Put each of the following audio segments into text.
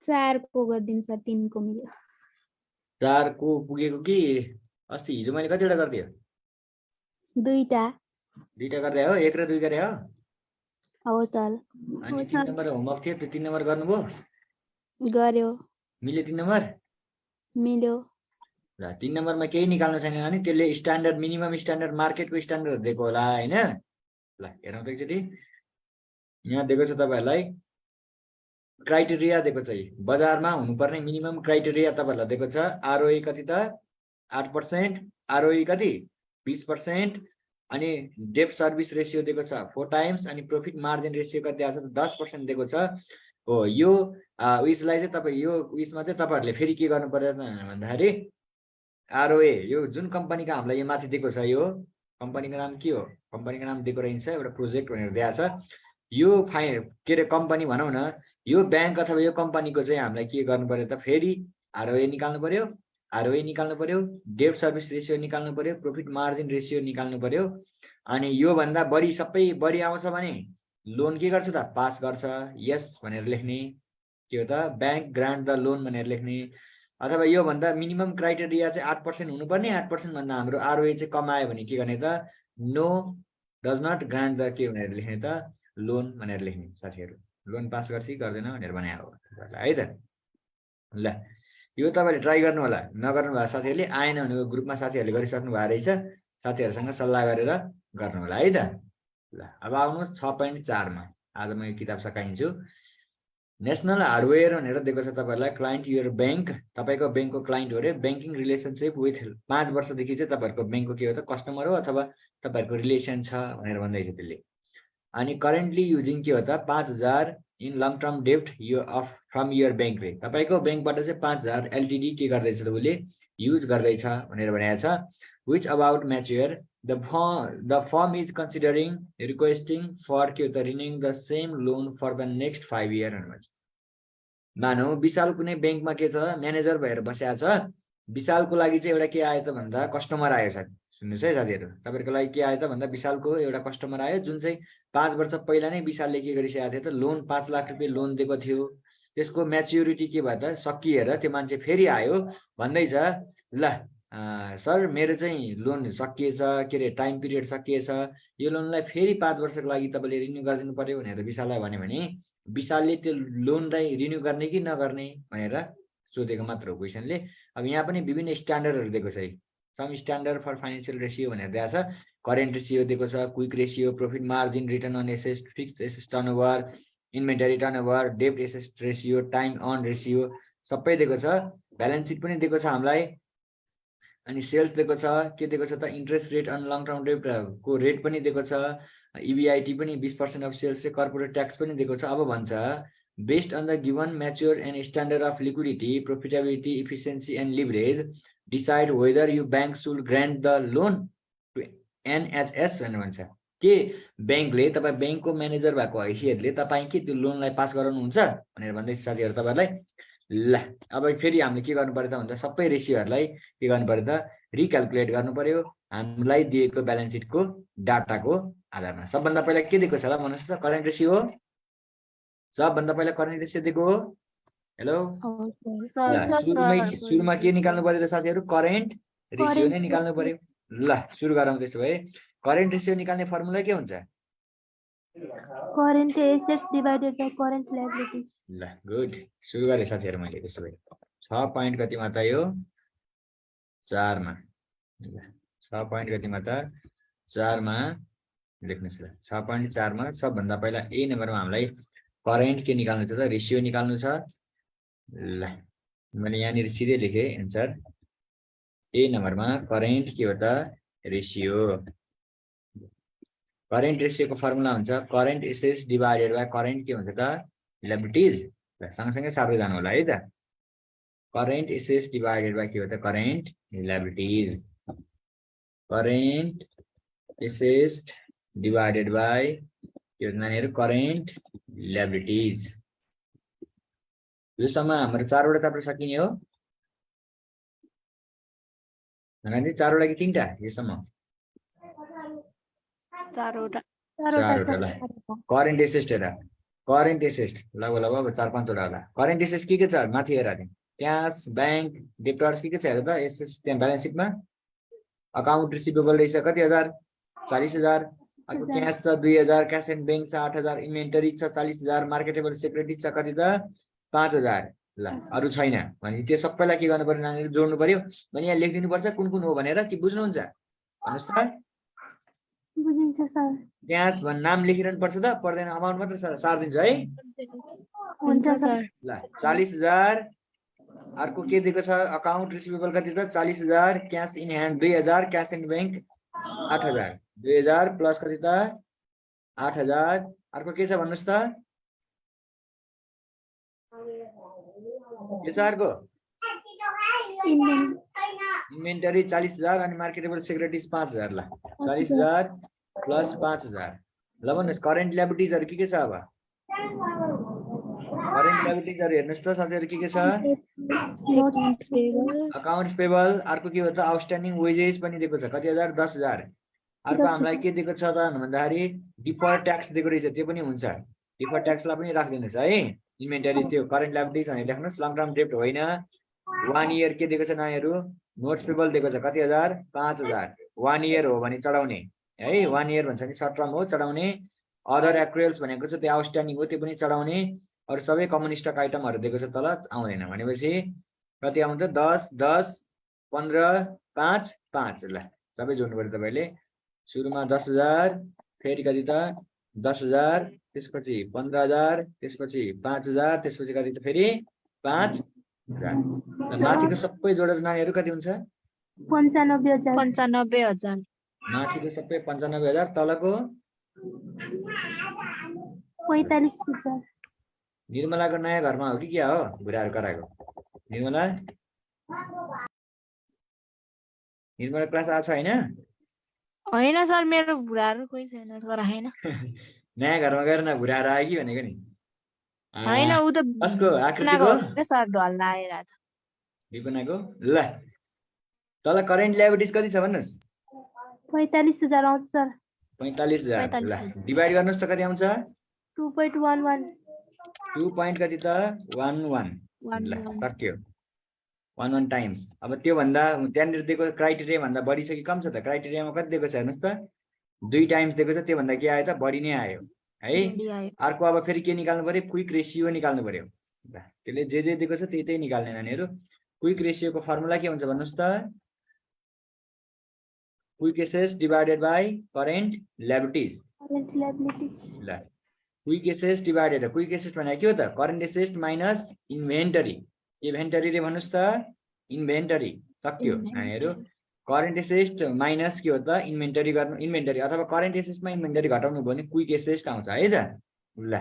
4 को गर्दिनु सर 3 को मिल्यो 4 को पुगेको कि अस्ति हिजो मैले कतिवटा गर्दियो दुईटा गर्दै हो 1 र 2 गरे हो हो सर अनि 3 नम्बर होमवर्क थियो त्यो 3 नम्बर गर्नुभयो गर्यो मिल्यो 3 नम्बर मिल्यो ल 3 नम्बरमा केही निकाल्नु छैन भने त्यसले स्ट्यान्डर्ड मिनिमम स्ट्यान्डर्ड मार्केटको स्ट्यान्डर्ड दिएको होला हैन ल हेरौँ त एकचोटी यहाँ दिएको छ तपाईहरुलाई क्राइटेरिया दिएको छ बजारमा हुनुपर्ने मिनिमम क्राइटेरिया तपाईहरुलाई दिएको छ आरओई कति त 8% आरओई कति 20% अनि डेब्ट सर्भिस रेशियो दिएको छ 4 टाइम्स अनि प्रॉफिट मार्जिन रेशियो कति आछ 10% दिएको छ हो यो उइसलाई चाहिँ तपाई यो उइसमा चाहिँ तपाईहरुले फेरि के गर्नु पर्दैन भन्दाखेरि आरओए यो जुन कम्पनीको हामीलाई यो माथि दिएको छ यो कम्पनीको नाम के हो कम्पनीको नाम दिएको रहेछ एउटा प्रोजेक्ट भनेर दिएको छ यो के रे कम्पनी भनौं न यो बैंक अथवा यो कम्पनीको चाहिँ हामीलाई के गर्नु पर्यो त फेरि आरओए निकाल्नु पर्यो डेब्ट सर्भिस रेशियो निकाल्नु पर्यो प्रॉफिट मार्जिन रेशियो निकाल्नु पर्यो अनि यो भन्दा बढी सबै बढी आउँछ भने लोन के गर्छ त पास गर्छ यस भनेर लेख्ने के हो त बैंक ग्रान्ट द लोन भनेर लेख्ने अथवा यो भन्दा मिनिमम क्राइटेरिया चाहिँ 8% हुनुपर्ने 8% भन्दा हाम्रो आरओए चाहिँ कमायो भने के गर्ने त no does not grant the के भनेर लेख्ने त लोन भनेर लेख्ने साथीहरु लोन पास गर्छ कि गर्दैन भनेर बनाए हो है त ल यो तपाईले ट्राई गर्नु होला नगर्नु भएको साथीहरुले आएन भने ग्रुपमा साथीहरुले गरिसक्नु भएको रहेछ साथीहरुसँग सल्लाह गरेर गर्नु होला है त ल अब आउनुस् 6.4 मा आज म यो किताब सकाइन्छु नेशनल हार्डवेयर भनेर दिएको छ तपाईहरुलाई क्लाइन्ट युर बैंक तपाईको बैंकको क्लाइन्ट हो रे बैंकिङ रिलेशनशिप विथ 5 वर्षदेखि चाहिँ तपाईहरुको बैंकको के हो त कस्टमर हो अथवा तपाईहरुको रिलेसन छ भनेर भन्दै छ त्यसले अनि करेन्टली युजिङ के हो त 5000 इन लङ टर्म डेब्ट यो अफ फ्रम युर बैंक रे तपाईको बैंकबाट चाहिँ 5000 एलटीडी के गर्दै छ उले युज गर्दै छ भनेर भनेको छ which about mature the firm is considering requesting for के त renewing the same loan for the next 5 year भन्नुहुन्छ मानौ विशाल कुनै बैंकमा के छ म्यानेजर भएर बसेको छ विशालको लागि चाहिँ एउटा के आयो त भन्दा कस्टमर आयो साथी सुन्नुस् है साथीहरु तपाईहरुको लागि के आयो त भन्दा विशालको एउटा कस्टमर आयो जुन चाहिँ 5 वर्ष पहिला नै विशालले के गरिसकेको थियो त लोन 5 लाख रुपैयाँ लोन दिएको थियो त्यसको म्याच्युरिटी के भयो त सकिएर त्यो मान्छे फेरि आयो भन्दै छ ल सर मेरो चाहिँ लोन सकिएछ के रे टाइम पिरियड सकिएछ यो लोनलाई फेरि 5 वर्षको लागि तपाईले रिन्यू गरिदिनु पर्यो भनेर विशाललाई भन्यो भने विशालले त्यो लोनलाई रिन्यू गर्ने कि नगर्ने भनेर सोधेको मात्र हो क्वेशनले अब यहाँ पनि विभिन्न स्ट्यान्डर्डहरु दिएको छ some standard for financial ratio भनेर दिएको छ करेन्ट रेशियो दिएको छ quick ratio profit margin return on asset fixed asset turnover inventory turnover डेब्ट asset ratio time on ratio सबै दिएको छ ब्यालेन्स शीट पनि दिएको छ हामीलाई अनि सेल्स दिएको छ के दिएको छ त interest rate on long term डेब्ट को रेट पनि दिएको छ ईबीआईटी पनि 20% अफ सेल्स चाहिँ कर्पोरेट ट्याक्स पनि दिएको छ अब भन्छ based on the given mature and standard of liquidity profitability efficiency and leverage decide whether you bank should grant the loan to NHS भनेर भन्छ के बैंकले तपाई बैंकको म्यानेजर भएको हैसियतले तपाई के त्यो लोनलाई पास गराउनुहुन्छ भनेर भन्दै साथीहरु तपाईहरुलाई ल अब फेरि हामीले के गर्नु पर्यो त भन्दा सबै रेशियोहरुलाई के गर्नु पर्यो त रिक्याल्कुलेट गर्नु पर्यो हामीलाई दिएको ब्यालेन्स शीटको डाटाको आधारमा सबभन्दा पहिला के दिएको छ ल भन्नुस् त करेन्ट रेशियो सबभन्दा पहिला करेन्ट रेशियो दिएको हो हेलो सुरुमा के निकाल्नु पर्यो त साथीहरु करेन्ट रेशियो नै निकाल्नु पर्यो ल सुरु गरौँ त्यसो भए करेन्ट रेशियो निकाल्ने फर्मुला के हुन्छ current assets divided by current liabilities ल गुड सुरु गरे साथीहरु मैले त्यसो भए 6 पॉइन्ट कतिमा त यो 4 मा ल 6 पॉइन्ट कतिमा त 4 मा लेख्नुस् ल 6.4 मा सबभन्दा पहिला ए नम्बरमा हामीलाई करेन्ट के निकाल्नु छ त रेशियो निकाल्नु छ ल मैले यहाँ नि सिधै लेखे आन्सर ए नम्बरमा करेन्ट के हो त रेशियो करेन्ट रेशियो को फर्मुला हुन्छ current assets divided by current के हुन्छ त लायबिलिटीज ल सँगसँगै सार्दै जानु होला है त करेन्ट एसेट्स डिवाइडेड बाइ के हो त current liabilities current assets divided by के हुन्छ नानीहरु करेन्ट लायबिलिटीज यो सम्म हाम्रो 4 वटा च्याप्टर सकिने हो हैन 4 वटा कि 3 टा यो सम्म 4 वटा करेन्ट एसेट्स हेर करेन्ट एसेट लगभग अब 4-5 वटा होला करेन्ट एसेट के छ माथि हेर नि क्याश बैंक डेप्टर्स के छ हेर त एसेट त्यहाँ ब्यालेन्स सिटमा अकाउन्ट रिसिभेबल रहेछ कति हजार 40,000 अर्को क्याश छ 2,000 क्याश एन्ड बैंक छ 8,000 इन्भेन्टरी छ 40,000 मार्केटेबल सिक्युरिटी छ कति त 5,000 ल अरु छैन भने त्यो सबैलाई के गर्नु पर्यो नानीहरु जोड्नु पर्यो भने यहाँ लेखिदिनु पर्छ कुन कुन हो भनेर के बुझ्नुहुन्छ भन्नुस् त बुझिन्छ सर क्याश भन नाम लेखिरहनु पर्छ त पर्दैन अमाउन्ट मात्र सार्दिन्छु है हुन्छ सर ल 40,000 अर्को के दिएको छ अकाउन्ट रिसिभेबल कति त 40,000 cash in hand 2,000 cash in bank 8,000 2,000 plus कति त 8,000 अर्को के छ भन्नुस् त के छ अर्को इन्भेन्टरी 40,000 अनि मार्केटेबल सिक्युरिटीज 5,000 ल 40,000 प्लस 5,000 ल भन्नुस् करेन्ट ल्याबिलिटिजहरु के छ अब करेन्ट ल्याबिलिटिजहरु हेर्नुस् त साथीहरु के छ अकाउन्ट्स पेबल अर्को के हो त आउटस्ट्यान्डिङ वेजेस पनि दिएको छ कति हजार 10,000 अर्को हामीलाई के दिएको छ त भन्दाखेरि डिफर्ड ट्याक्स दिएको रहेछ त्यो पनि हुन्छ डिफर्ड ट्याक्सलाई पनि राखिदिनुस् है इन्भेन्टरी त्यो करेन्ट ल्याबिलिटिज भनेर लेख्नुस् लङ टर्म डेब्ट होइन 1 इयर के दिएको छ नानीहरु नोट्स पेबल दिएको छ कति हजार 5,000 1 इयर हो भने चढाउने है 1 इयर भन्छ नि सर्ट टर्म हो चढाउने अदर एक्रुअल्स भनेको छ त्यो आउटस्ट्यान्डिङ हो त्यो पनि चढाउने अरु सबै कमन स्टक आइटमहरु दिएको छ तल आउँदैन भनेपछि कति आउँछ 10 10 15 5 5 ल सबै जोड्नु पर्यो तपाईले सुरुमा 10,000 फेरि कति त 10,000 त्यसपछि 15,000 त्यसपछि 5,000 त्यसपछि कति त फेरि 5,000 माथिको सबै जोडेर नानीहरु कति हुन्छ 95,000 माथिको सबै 95,000 तलको 45,000 निर्मलाको नयाँ घरमा हो कि के हो बुढाहरु कराएको निर्मला क्लास आछ हैन होइन सर मेरो बुढाहरु कोही छैन सर हैन नयाँ घरमा गएर न बुढाहरु आयो कि भनेको नि हैन उ त कसको आकृतिको सर ढल्न आएर त विपनाको ल तल करेन्ट ल्याबिलिटिज कति छ भन्नुस् 45,000 आउँछ सर 45,000 ल डिभाइड गर्नुस् त कति आउँछ 2.11 2 point कति त 11 ल सक्यो 11 टाइम्स अब त्यो भन्दा त्यहाँनिर दिएको क्राइटेरिया भन्दा बढी छ कि कम छ त क्राइटेरियामा कति दिएको छ हेर्नुस् त 2 टाइम्स दिएको छ त्यो भन्दा के आयो त बढी नै आयो है अर्को अब फेरि के निकाल्नु पर्यो क्विक रेशियो निकाल्नु पर्यो ल त्यसले जे दिएको छ त्यही निकाल्ने नानीहरु क्विक रेशियोको फर्मुला के हुन्छ भन्नुस् त quick assets divided by current liabilities ल quick assets divided quick assets भनेको के हो त करेन्ट एसेट्स माइनस इन्भेन्टरी रे भन्नुस् त इन्भेन्टरी सक्यो नानीहरु करेन्ट एसेट्स माइनस के हो त इन्भेन्टरी गर्नु इन्भेन्टरी अथवा करेन्ट एसेट्समा इन्भेन्टरी घटाउनु भयो भने क्विक एसेट्स आउँछ है त ल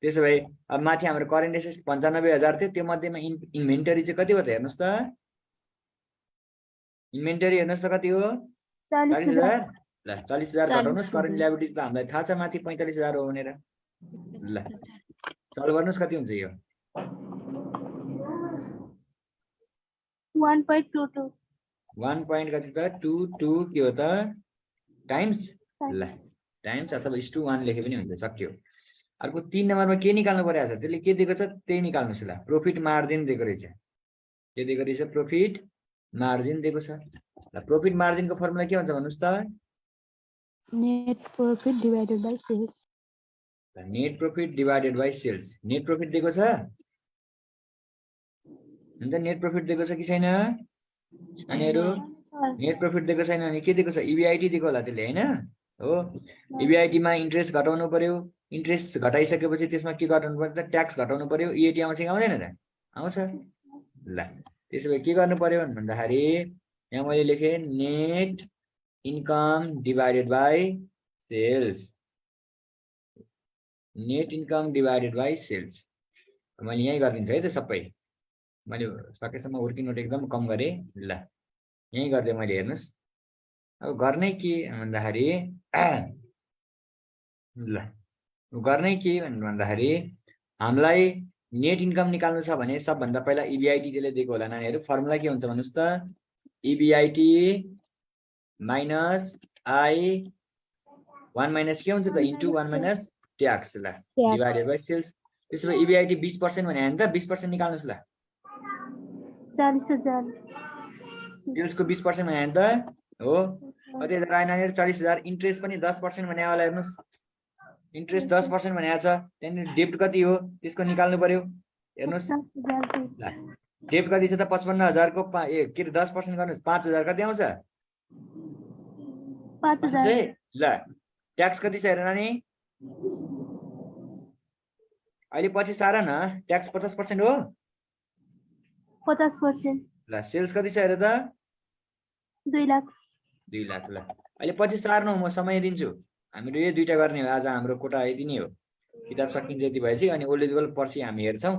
त्यसो भए अब माथि हाम्रो करेन्ट एसेट्स 95,000 थियो त्यो मध्येमा इन्भेन्टरी चाहिँ कति हो त हेर्नुस् त इन्भेन्टरी हेर्नुस् त कति हो 40,000 ल 40,000 घटाउनुस् करेन्ट ल्याबिलिटिज त हामीलाई थाहा छ माथि 45,000 हो भनेर ल सल्भ गर्नुस् कति हुन्छ यो 1.22 1 point कति त 22 के हो त टाइम्स ल टाइम्स अथवा इस टु 1 लेखे पनि हुन्छ सक्यो अर्को 3 नम्बरमा के निकाल्नु पर्यो छ त्यसले के दिएको छ त्यही निकाल्नुस् ल प्रॉफिट मार्जिन दिएको रहेछ के दिएको रहेछ प्रॉफिट मार्जिन दिएको छ ल प्रॉफिट मार्जिनको फर्मुला के हुन्छ भन्नुस् त net profit divided by sales net profit divided by sales net profit दिएको छ हुन्छ नेट प्रॉफिट दिएको छ कि छैन नानीहरु नेट प्रॉफिट दिएको छैन भने के दिएको छ ईबीआईटी दिएको होला त्यसले हैन हो ईबीआईटी मा इन्ट्रेस्ट घटाउनु पर्यो इन्ट्रेस्ट घटाइसकेपछि त्यसमा के गर्नु पर्छ त ट्याक्स घटाउनु पर्यो ईएटी आउँछ कि आउँदैन त आउँछ ल त्यसो भए के गर्नु पर्यो भन्दाखेरि यहाँ मैले लेखे net income divided by sales net income divided by sales मैले यही गरिदिन्छु है त सबै मैले सकेसम्म वर्किङ नोट एकदम कम गरे ल यही गर्दै मैले हेर्नुस् अब गर्ने के भन्दाखेरि ल गर्ने के भन्दाखेरि हामीलाई नेट इन्कम निकाल्नु छ भने सबभन्दा पहिला ईबीआईटी ले दिएको होला नानीहरु फर्मुला के हुन्छ भन्नुस् त ईबीआईटी माइनस आई 1 माइनस के हुन्छ त इन्टु 1 माइनस ट्याक्स ल डिभाइडेड बाइ सेल्स त्यसो भए EBIT 20% भने नि त 20% निकाल्नुस् ल 40,000 सेल्सको 20% भने नि त हो कति हजार आएन नि 40,000 इन्ट्रेस्ट पनि 10% भने होला हेर्नुस् इन्ट्रेस्ट 10% भनेको छ त्यहाँनिर डेब्ट कति हो त्यसको निकाल्नु पर्यो हेर्नुस् 50,000 ल डेब्ट कति छ त 55,000 को के रे 10% गर्नुस् 5,000 कति आउँछ 5,000 ल ट्याक्स कति छ हेर नानी अहिले पछि सार न ट्याक्स 50% हो 50% ल सेल्स कति छ हेर त 2 लाख 2 लाख ल अहिले पछि सार्नु म समय दिन्छु हामीहरू यो दुईटा गर्ने हो आज हाम्रो कोटा यति नै हो किताब सकिन्छ यति भएपछि अनि ओल्ड इज गोल्ड पर्सि हामी हेर्छौँ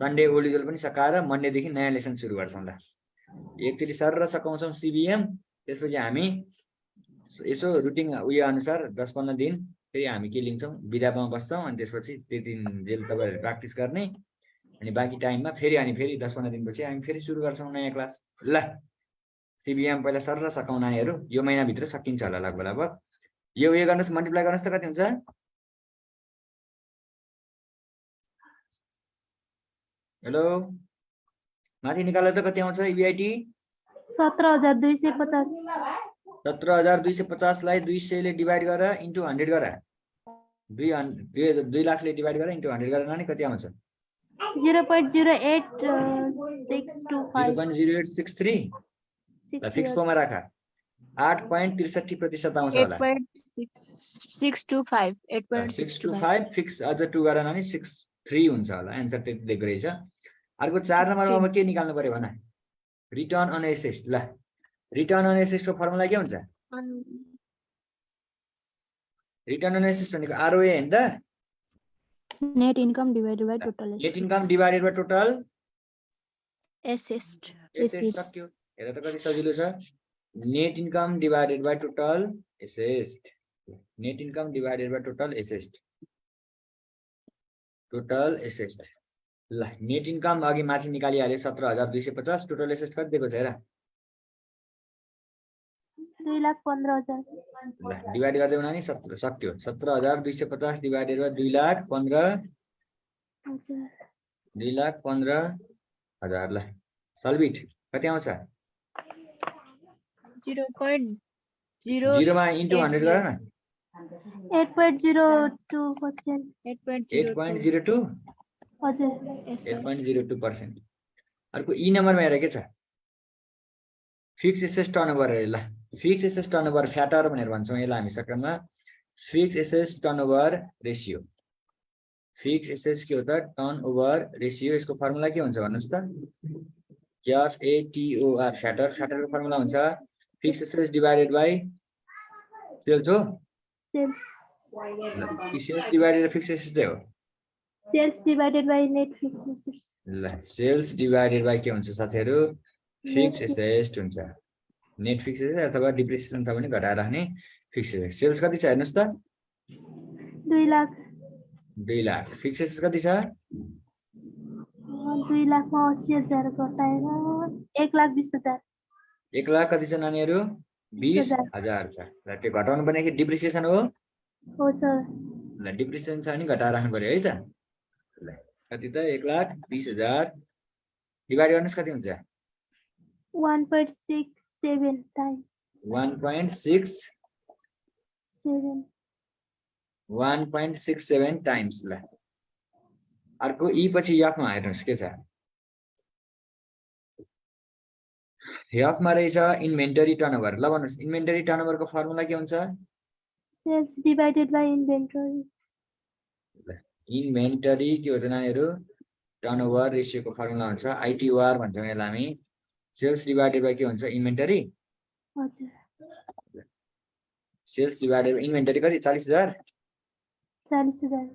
सन्डे ओल्ड इज गोल्ड पनि सकाएर मन्डेदेखि नयाँ लेसन सुरु गर्छौँ ल एकचोटि सर सकाउँछौँ CBM त्यसपछि हामी यसो रुटिन उयो अनुसार 10-15 दिन फेरि हामी के लिन्छौँ बिदामा बस्छौँ अनि त्यसपछि त्यो दिन जेल तपाईँहरू प्र्याक्टिस गर्ने अनि बाँकी टाइममा फेरि 10-15 दिनपछि हामी फेरि सुरु गर्छौँ नयाँ क्लास ल CBM पहिला सर सकाउँ नानीहरू यो महिनाभित्र सकिन्छ होला लगभग यो उयो गर्नुहोस् मल्टिप्लाई गर्नुहोस् त कति हुन्छ हेलो माथि निकाल्दा त कति आउँछ EBIT 17,250 17,250 लाई 200 ले डिभाइड गरेर इन्टु 100 गरेर 2 लाखले डिभाइड गरेर इन्टु 100 गरेर नानी कति आउँछ 0.08625 0.0863 ल फिक्स कोमा राख 8.63% आउँछ होला 8.625 8.625 फिक्स अझ 2 गरेर नानी 63 हुन्छ होला एन्सर त्यति दिएको रहेछ अर्को 4 नम्बरमा अब के निकाल्नु पर्यो भन रिटर्न अन एसेट्स ल रिटर्न अन एसेट्स को फर्मुला के हुन्छ रिटर्न अन एसेट्स भनेको ROA हैन त net income divided by total net income divided by total asset assets सक्यो हेर त कति सजिलो छ net income divided by total assets net income divided by total assets ल नेट इन्कम अघि माथि निकालिहाल्यो 17,250 टोटल एसेट्स कति दिएको छ हेर 2,15,000 ल डिवाइड गर्दै हुना नि सक्यो 17,250 डिवाइडेड बाइ 2,15,000 2,15,000 ल सल्भ इट कति आउँछ 0.0 0 मा इन्टु 100 गर न 8.02%. 8.02 हजुर 8.02%. अर्को ई नम्बरमा हेर के छ फिक्स एसेट्स टर्नओभर ल फिक्स एसेट्स टर्नओभर फ्याटर भनेर भन्छौं यसलाई हामी सकरमा fix assets turnover ratio fix assets के हो त टर्नओभर रेशियो यसको फर्मुला के हुन्छ भन्नुस् त FATOR फ्याटर फ्याटरको फर्मुला हुन्छ fix assets divided by sales हो सेल्स डिवाइडेड फिक्स एसेट्स हो sales divided by net fix assets ल सेल्स डिवाइडेड बाइ के हुन्छ साथीहरु फिक्स एसेट्स हुन्छ नेट फिक्स एसेट्स अथवा डिप्रिसिएसन छ भने घटाएर राख्ने फिक्स एसेट्स सेल्स कति छ हेर्नुस् त 2 लाख 2 लाख फिक्स एसेट्स कति छ 2 लाख मा 80,000 घटाएर 1,20,000 1 लाख कति छ नानीहरु 20,000 छ ल त्यो घटाउनु पर्ने कि डिप्रिसिएसन हो सर ल डिप्रिसिएसन छ नि घटाएर राख्नु पर्यो है त ल कति त 1,20,000 डिवाइड गर्नुस् कति हुन्छ 1.67 times 1.67 टाइम्स ल अर्को ई पछि यफमा हेर्नुस् के छ यफमा रहेछ इन्भेन्टरी टर्नओभर ल भन्नुस् इन्भेन्टरी टर्नओभर को फर्मुला के हुन्छ sales divided by inventory inventory के हो त नानीहरु टर्नओभर रेशियो को फर्मुला हुन्छ ITOR भन्छौं यसलाई हामी सेल्स डिवाइडेड बाइ के हुन्छ इन्भेन्टरी हजुर सेल्स डिवाइडेड इन्भेन्टरी कति 40,000 40,000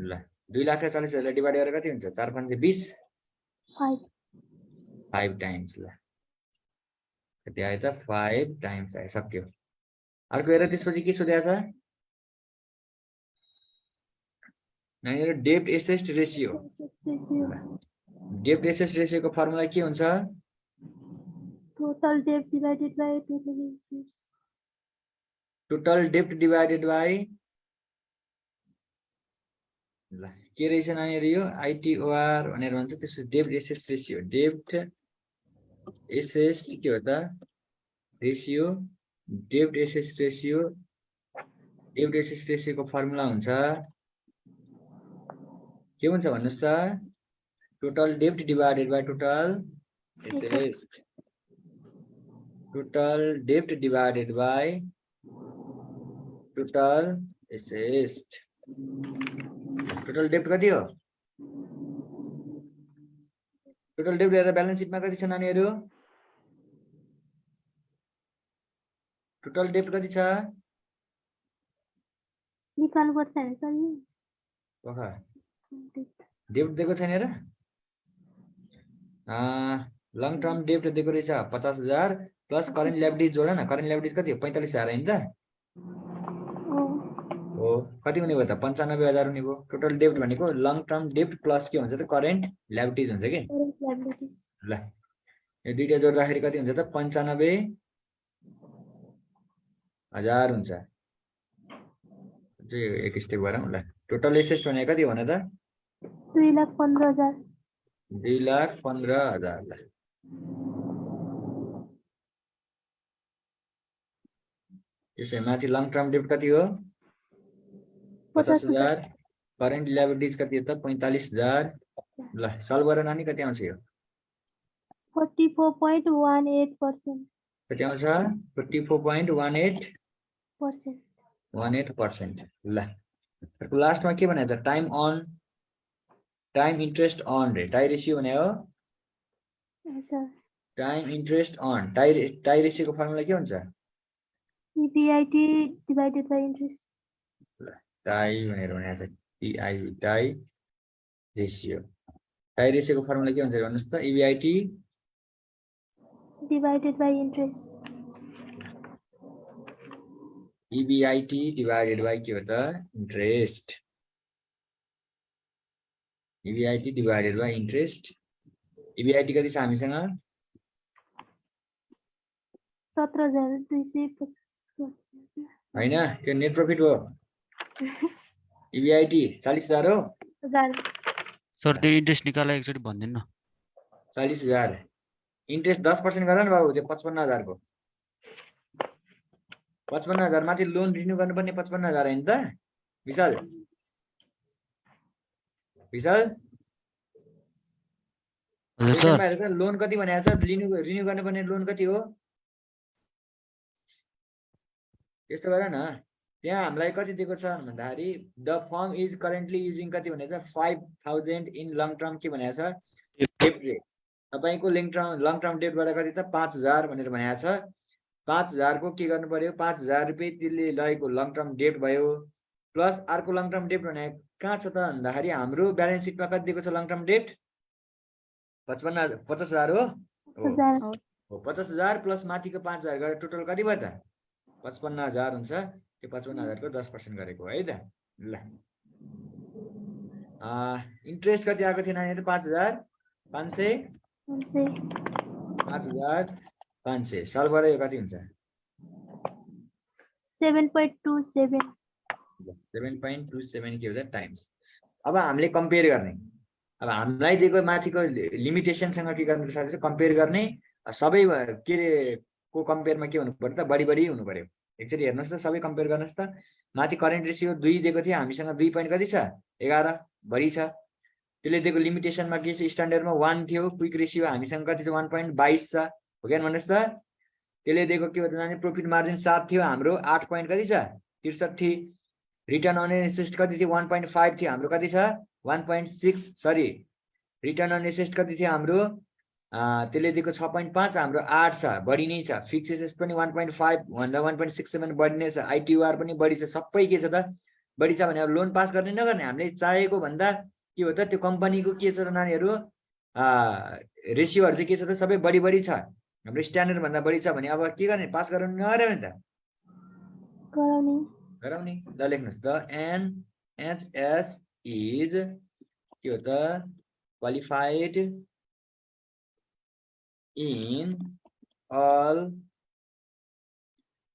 ल 2 लाख र 40,000 ले डिवाइड गरेर कति हुन्छ 4 5 20 5 टाइम्स ल कति आयो त 5 टाइम्स आयो सक्यो अर्को हेर त्यसपछि के सोधेको छ नानीहरु डेब्ट एसेट रेशियो डेब्ट एसेट रेशियो को फर्मुला के हुन्छ total debt divided by total assets total डेब्ट डिवाइडेड बाइ ल के रहेछ नानीहरु यो ITOR भनेर भन्छ त्यसको डेब्ट एसेट रेशियो डेब्ट एसेट के हो त रेशियो डेब्ट एसेट रेशियोको फर्मुला हुन्छ के हुन्छ भन्नुस् त टोटल डेब्ट divided by total asset total डेब्ट divided by total asset total डेब्ट कति हो टोटल डेब्ट हेरेर ब्यालेन्स सिटमा कति छ नानीहरु टोटल डेब्ट कति छ निकाल्नु पर्छ हैन सर यो ओखा डेब्ट दिएको छैन र लङ टर्म डेब्ट दिएको रहेछ 50,000 प्लस करेन्ट ल्याबिलिटिज जोड न करेन्ट ल्याबिलिटिज कति हो 45,000 हैन त हो कति हुने भयो त 95,000 हुने भयो टोटल डेब्ट भनेको लङ टर्म डेब्ट प्लस के हुन्छ त करेन्ट ल्याबिलिटिज हुन्छ के ल यो दुईटा जोड्दाखेरि कति हुन्छ त 95,000 हुन्छ चाहिँ एक स्टेप गरौँ ल टोटल एसेट भनेको कति हो भन त 2,15,000 2,15,000 ल त्यसै माथि लङ टर्म डेब्ट कति हो 50,000 करेन्ट ल्याबिलिटिज कति हो त 45,000 ल सल्भ गरेर नानी कति आउँछ यो 44.18%. कति आउँछ 44.18% ल लास्टमा के भनेको छ टाइम इन्ट्रेस्ट अन रे टाइ रेशियो भने हो टाइम इन्ट्रेस्ट अन टाइ रेशियोको फर्मुला के हुन्छ EBIT divided by interest. Tie भनेर भनेको छ टाइ रेशियोको फर्मुला के हुन्छ भन्नुस् त EBIT divided by interest. EBIT divided by के हो त interest EBIT divided by interest EBIT कति छ हामीसँग 17,250 हैन त्यो नेट प्रॉफिट हो EBIT 40,000 हो सर त्यो इन्ट्रेस्ट निकालेर एकचोटि भन्दिनु न 40,000 इन्ट्रेस्ट 10% गर न बाबु त्यो 55,000 को 55,000 माथि लोन रिन्यू गर्नुपर्ने 55,000 हैन त विशाल हजुर सर लोन कति भनेको छ रिन्यू गर्नुपर्ने लोन कति हो यस्तो गर न त्यहाँ हामीलाई कति दिएको छ भन्दाखेरि the form is currently using कति भनेको छ 5,000 इन लङ टर्म के भनेको छ डेब्ट रेट तपाईको लङ टर्म डेब्टबाट कति त 5,000 भनेर भनेको छ 5,000 को के गर्नु पर्यो 5,000 रुपैयाँ त्यसले लगेको लङ टर्म डेब्ट भयो प्लस अर्को लङ टर्म डेब्ट भनेको कहाँ छ त भन्दाखेरि हाम्रो ब्यालेन्स सिटमा कति दिएको छ लङ टर्म डेब्ट 50,000 हो 50,000 प्लस माथिको 5,000 गरेर टोटल कति भयो त 55,000 हुन्छ त्यो 55,000 को 10% गरेको है त ल इन्ट्रेस्ट कति आएको थियो नानीहरु 5,500 सल्भ गरे यो कति हुन्छ 7.27 7.27 के हुन्छ टाइम्स अब हामीले कम्पेयर गर्ने अब हामीलाई दिएको माथिको लिमिटेसन सँग के गर्नु पर्छ कम्पेयर गर्ने सबै के को कम्पेयरमा के हुनु पर्यो त बढी हुनु पर्यो एकचोटी हेर्नुस् त सबै कम्पेयर गर्नुस् त माथि करेन्ट रेशियो 2 दिएको थियो हामीसँग 2 पॉइन्ट कति छ 11 बढी छ त्यसले दिएको लिमिटेसनमा के छ स्ट्यान्डर्डमा 1 थियो क्विक रेशियो हामीसँग कति छ 1.22 छ हो के भन्नुस् त त्यसले दिएको के भन्छ भने प्रॉफिट मार्जिन 7 थियो हाम्रो 8 पॉइन्ट कति छ 63 रिटर्न अन एसेट कति थियो 1.5 थियो हाम्रो कति छ 1.6 सरी रिटर्न अन एसेट कति थियो हाम्रो त्यसले दिएको 6.5 हाम्रो 8 छ बढी नै छ फिक्स एसेट पनि 1.5 भन्दा 1.67 बढी नै छ ITOR पनि बढी छ सबै के छ त बढी छ भने अब लोन पास गर्ने नगर्ने हामीले चाहेको भन्दा के हो त त्यो कम्पनीको के छ त नानीहरु रेशियोहरु चाहिँ के छ त सबै बढी छ हाम्रो स्ट्यान्डर्ड भन्दा बढी छ भने अब के गर्ने पास गराउनु नगर्ने त गराउने ल लेख्नुस् द NHS इज के हो त क्वालिफाइड in all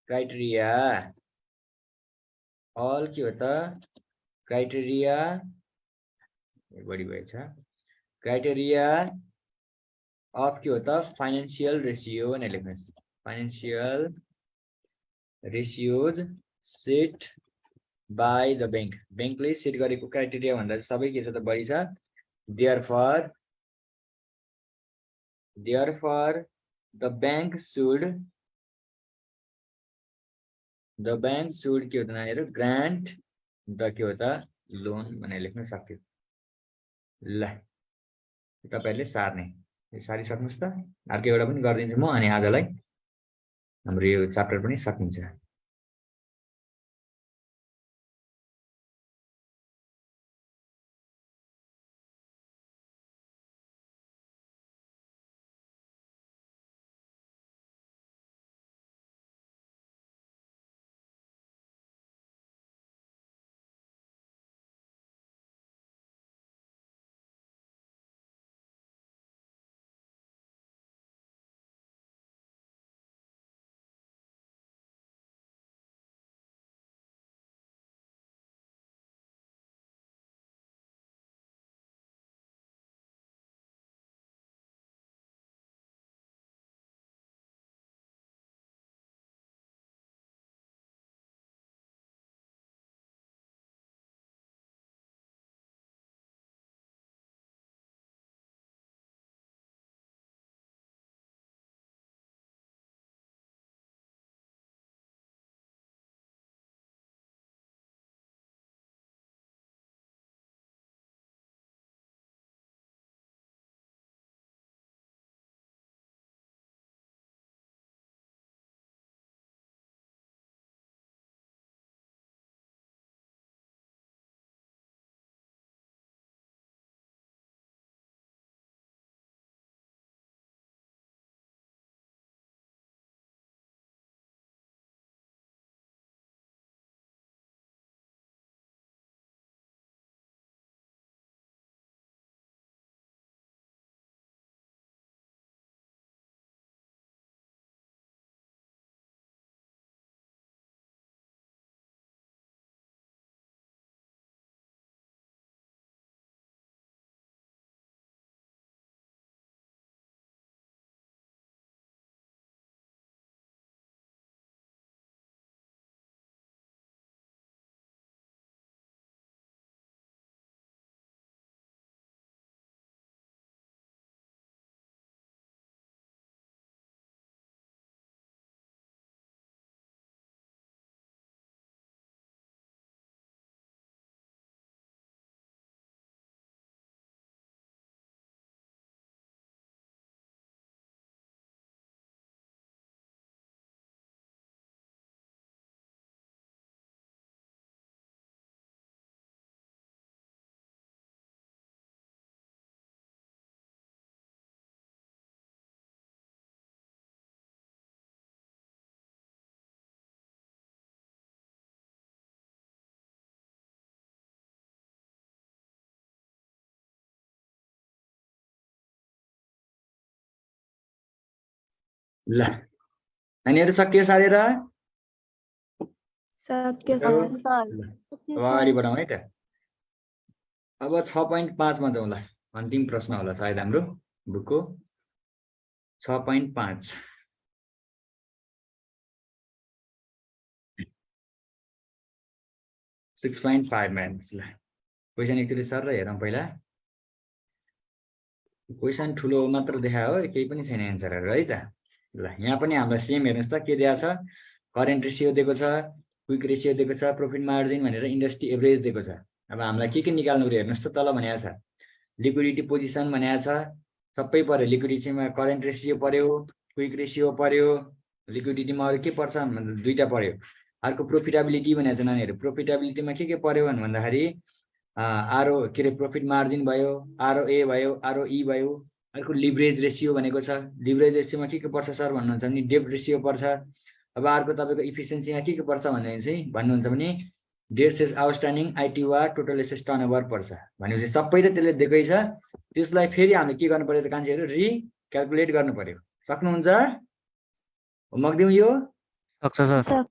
criteria के हो त criteria बढी भएछ क्राइटेरिया अफ के हो त फाइनेन्शियल रेसियो भनेर लेख्नुहोस् financial ratios set by the बैंकले सेट गरेको क्राइटेरिया भन्दा सबै के छ त बढी छ therefore the bank should के हो त नानीहरु grant the के हो त लोन भनेर लेख्न सक्यो ल तपाईहरुले सार्ने सारी सक्नुस् त अर्को एउटा पनि गर्दिन्छु म अनि आजलाई हाम्रो यो च्याप्टर पनि सकिन्छ ल नानीहरु सकियो सारेर सक्यो सर। सर ल अगाडि बढाउँ है त अब 6.5 मा जाउँ ल अन्तिम प्रश्न होला सायद हाम्रो बुकको 6.5 6.5 मा हेर्नुहोस् ल क्वेसन एकचोटि सर र हेरौँ पहिला क्वेसन ठुलो मात्र देखायो हो केही पनि छैन एन्सरहरु है त ल यहाँ पनि हामीलाई सेम हेर्नुस् त के दिएको छ करेन्ट रेशियो दिएको छ क्विक रेशियो दिएको छ प्रॉफिट मार्जिन भनेर इन्डस्ट्री एभरेज दिएको छ अब हामीलाई के निकाल्नु पर्यो हेर्नुस् त तल भनेको छ लिक्विडिटी पोजिसन भनेको छ सबै पर्यो लिक्विडिटीमा करेन्ट रेशियो पर्यो क्विक रेशियो पर्यो लिक्विडिटीमा अरु के पर्छ भन्दा दुईटा पर्यो अर्को प्रोफिटेबिलिटी भनेको छ नानीहरु प्रोफिटेबिलिटीमा के पर्यो भन्दाखेरि आरओ के रे प्रॉफिट मार्जिन भयो आरओए भयो आरओई भयो अर्को लिभरेज रेशियो भनेको छ लिभरेज रेशियोमा के पर्छ सर भन्नुहुन्छ भने डेब्ट रेशियो पर्छ अब अर्को तपाईको इफिसिएन्सीमा के पर्छ भन्ने चाहिँ भन्नुहुन्छ भने debts is outstanding ITR total assets turnover पर्छ भनेपछि सबै त त्यसले दिएकै छ त्यसलाई फेरि हामीले के गर्नु पर्यो त कान्छेहरु रिक्याल्कुलेट गर्नु पर्यो सक्नुहुन्छ होमवर्क दिउँ यो सक्छ सर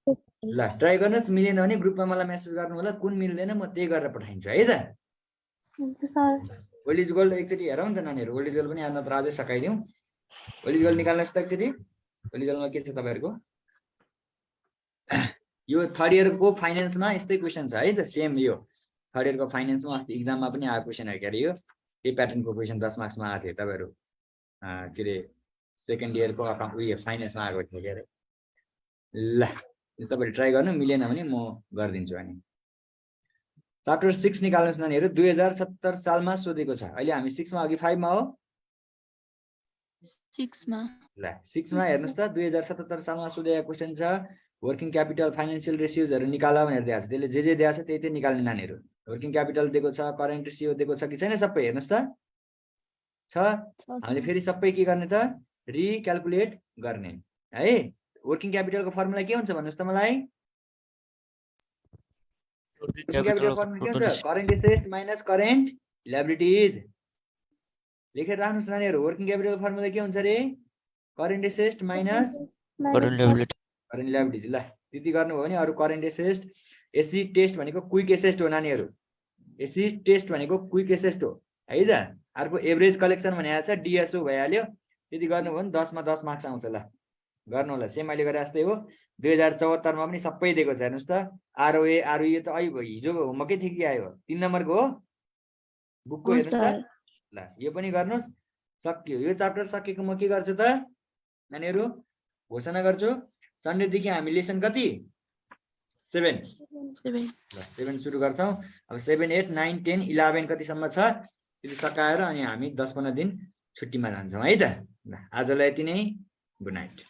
ल ट्राई गर्नुस् मिलेन भने ग्रुपमा मलाई मेसेज गर्नु होला कुन मिल्दैन म त्यही गरेर पठाइदिन्छु है त हुन्छ सर ओल्ड इज गोल्ड एकचोटि हेरौँ न त नानीहरू ओल्ड इज गोल्ड पनि यहाँ नत्र अझै सकाइदिउँ ओल्ड इज गोल्ड निकाल्नुहोस् त एकचोटि ओल्ड इज गोल्डमा के छ तपाईँहरूको यो थर्ड इयरको फाइनेन्समा यस्तै क्वेसन छ है त सेम यो थर्ड इयरको फाइनेन्समा अस्ति इक्जाममा पनि आएको क्वेसन हो के अरे यो यही प्याटर्नको क्वेसन 10 मार्क्समा आएको थियो तपाईँहरू के अरे सेकेन्ड इयरको उयो फाइनेन्समा आएको थियो के अरे ल तपाईँले ट्राई गर्नु मिलेन भने म गरिदिन्छु अनि च्याप्टर 6 निकाल्नुहोस् नानीहरू 2070 सालमा सोधेको छ अहिले हामी 6 मा अघि 5 मा हो 6 मा ल 6 मा हेर्नुस् त 2077 सालमा सोधेको क्वेशन छ वर्किङ क्यापिटल फाइनान्शियल रेशियोजहरु निकाल भनेर दिएको छ त्यसले जे दिएको छ त्यही त्यही निकाल्ने नानीहरू वर्किङ क्यापिटल दिएको छ करेन्ट रेशियो दिएको छ कि छैन सबै हेर्नुस् त छ हामीले फेरि सबै के गर्ने त रिक्याल्कुलेट गर्ने है वर्किङ क्यापिटलको फर्मुला के हुन्छ भन्नुस् त मलाई वर्किङ क्यापिटल फर्मुला के हुन्छ current assets minus current liabilities लेखेर राख्नुस् नानीहरू वर्किङ क्यापिटल फर्मुला के हुन्छ रे current assets minus current liability current liabilities ल त्यति गर्नुभयो भने अरु करेन्ट एसेट्स एसी टेस्ट भनेको क्विक एसेस्ट हो नानीहरू एसी टेस्ट भनेको क्विक एसेस्ट हो है त अर्को एभरेज कलेक्सन भनेको छ डीएसओ भइहाल्यो त्यति गर्नुभयो भने 10 मा 10 मार्क्स आउँछ ल गर्नु होला सेम अहिले गरे जस्तै हो 2074 मा पनि सबै दिएको छ हेर्नुस् त आरओए आरओए त हिजो होमवर्कै थियो कि आयो 3 नम्बरको हो बुकको हेर्नुस् त ल यो पनि गर्नुस् सक्यो यो च्याप्टर सकेको म के गर्छु त नानीहरू घोषणा गर्छु सन्डे देखि हामी लेसन कति 7 ल 7 सुरु गर्छौं अब 7 8 9 10 11 कति सम्म छ त्यो सकाएर अनि हामी 10 15 दिन छुट्टीमा जान्छौं है त ल आजलाई यति नै गुड नाइट